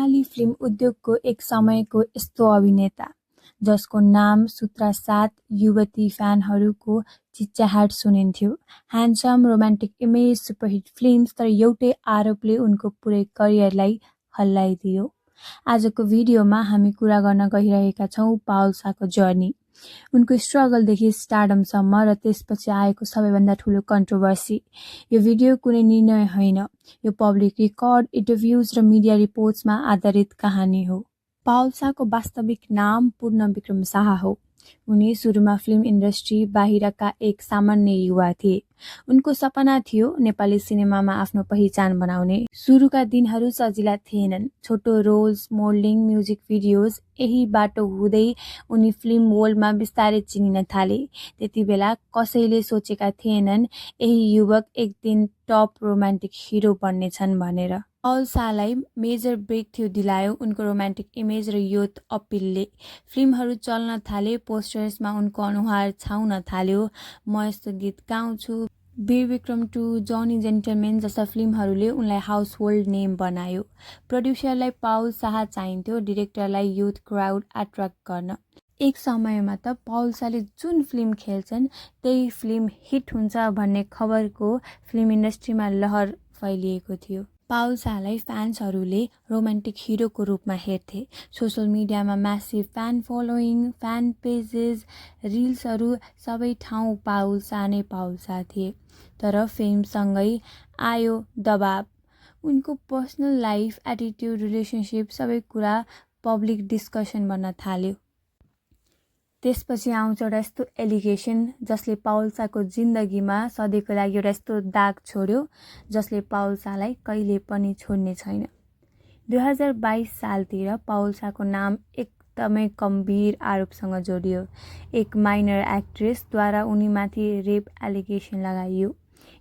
Nepali film उद्योगको एक समयको यस्तो अभिनेता जसको नाम सुत्रा साथ युवती फ्यानहरूको चिच्याहाट सुनिन्थ्यो। Handsome, romantic image, superhit films, तर एउटै आरोपले उनको पुरै करियरलाई हल्लाइदियो। आजको भिडियोमा हामी कुरा गर्न गइरहेका छौँ पाउल्साको जर्नी, उनको स्ट्रगलदेखि स्टारडमसम्म र त्यसपछि आएको सबैभन्दा ठुलो कन्ट्रोभर्सी। यो भिडियो कुनै निर्णय होइन, यो पब्लिक रेकर्ड, इन्टरभ्युज र मिडिया रिपोर्ट्समा आधारित कहानी हो। पाउल्साको वास्तविक नाम पूर्ण विक्रम शाह हो। उनी सुरुमा फिल्म इन्डस्ट्री बाहिरका एक सामान्य युवा थिए। उनको सपना थियो नेपाली सिनेमामा आफ्नो पहिचान बनाउने। सुरुका दिनहरू सजिला थिएनन्। छोटो रोल्स, मोडलिङ, म्युजिक भिडियोज, यही बाटो हुँदै उनी फिल्म वर्ल्डमा बिस्तारै चिनिन थाले। त्यति बेला कसैले सोचेका थिएनन् यही युवक एक दिन टप रोमान्टिक हिरो बन्नेछन् भनेर। पाउल्सालाई मेजर ब्रेक थ्रू दिलायो उनको रोमान्टिक इमेज र युथ अपिलले। फिल्महरू चल्न थाले, पोस्टर्समा उनको अनुहार छाउन थाल्यो। म यस्तो गीत गाउँछु, वीर विक्रम 2, जनी जेन्टलमेन जस्ता फिल्महरूले उनलाई हाउसहोल्ड नेम बनायो। प्रड्युसरलाई पाउल शाह चाहिन्थ्यो, डिरेक्टरलाई युथ क्राउड एट्र्याक्ट गर्न। एक समयमा त पाउल्साले जुन फिल्म खेल्छन् त्यही फिल्म हिट हुन्छ भन्ने खबरको फिल्म इन्डस्ट्रीमा लहर फैलिएको थियो। पाउल्सालाई फ्यान्सहरूले रोमान्टिक हिरोको रूपमा हेर्थे। सोसल मिडियामा massive fan following, fan pages, रिल्सहरू सबै ठाउँ पाउल्सा नै पाउल्सा थिए। तर फेमसँगै आयो दबाब। उनको पर्सनल लाइफ, एटिट्युड, रिलेसनसिप सबै कुरा पब्लिक डिस्कसन बन्न थाल्यो। त्यसपछि आउँछ एउटा यस्तो एलिगेसन जसले पाउल्साको जिन्दगीमा सधैँको लागि एउटा यस्तो दाग छोड्यो जसले पाउल्सालाई कहिले पनि छोड्ने छैन। 2022 सालतिर पाउल्साको नाम एकदमै गम्भीर आरोपसँग जोडियो। एक माइनर एक्ट्रेसद्वारा उनीमाथि रेप एलिगेसन लगाइयो।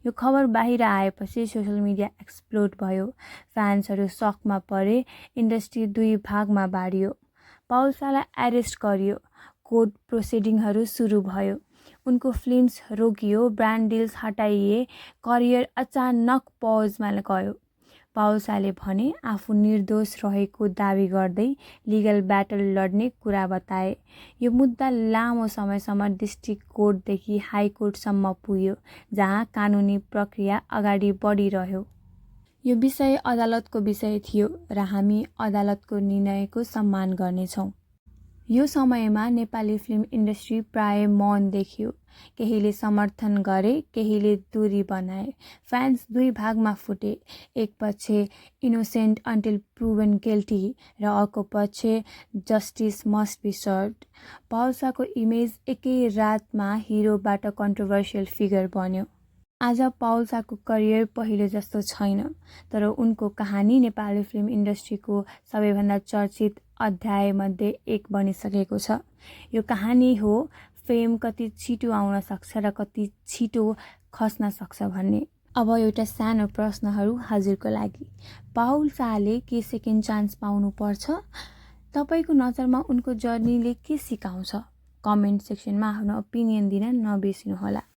यो खबर बाहिर आएपछि सोसल मिडिया एक्सप्लोड भयो। फ्यान्सहरू सकमा परे। इन्डस्ट्री दुई भागमा बाँडियो। पाउल्सालाई एरेस्ट गरियो। कोर्ट प्रोसिडिङहरू सुरु भयो। उनको फिल्म्स रोकियो, ब्रान्ड डिल्स हटाइए, करियर अचानक पजमा गयो। पाउल्साले भने आफू निर्दोष रहेको दावी गर्दै लिगल ब्याटल लड्ने कुरा बताए। यो मुद्दा लामो समयसम्म डिस्ट्रिक्ट कोर्टदेखि हाई कोर्टसम्म पुग्यो, जहाँ कानुनी प्रक्रिया अगाडि बढिरह्यो। यो विषय अदालतको विषय थियो र हामी अदालतको निर्णयको सम्मान गर्नेछौँ। यो समयमा नेपाली फिल्म इन्डस्ट्री प्राय मौन देखियो। केहीले समर्थन गरे, केहीले दूरी बनाए। फ्यान्स दुई भागमा फुटे। एक पक्ष इनोसेन्ट अन्टिल प्रुभन गिल्टी र अर्को पक्ष जस्टिस मस्ट बी सर्भड। पाउल्साको इमेज एकै रातमा हिरोबाट कन्ट्रोभर्सियल फिगर बन्यो। आज पाउल्साको करियर पहिले जस्तो छैन, तर उनको कहानी नेपाली फिल्म इन्डस्ट्रीको सबैभन्दा चर्चित अध्यायमध्ये एक बनिसकेको छ। यो कहानी हो फेम कति छिटो आउन सक्छ र कति छिटो खस्न सक्छ भन्ने। अब एउटा सानो प्रश्नहरू हजुरको लागि। पाउल्साले के सेकेन्ड चान्स पाउनुपर्छ? तपाईँको नजरमा उनको जर्नीले के सिकाउँछ? कमेन्ट सेक्सनमा आफ्नो ओपिनियन दिन नबिर्सिनुहोला।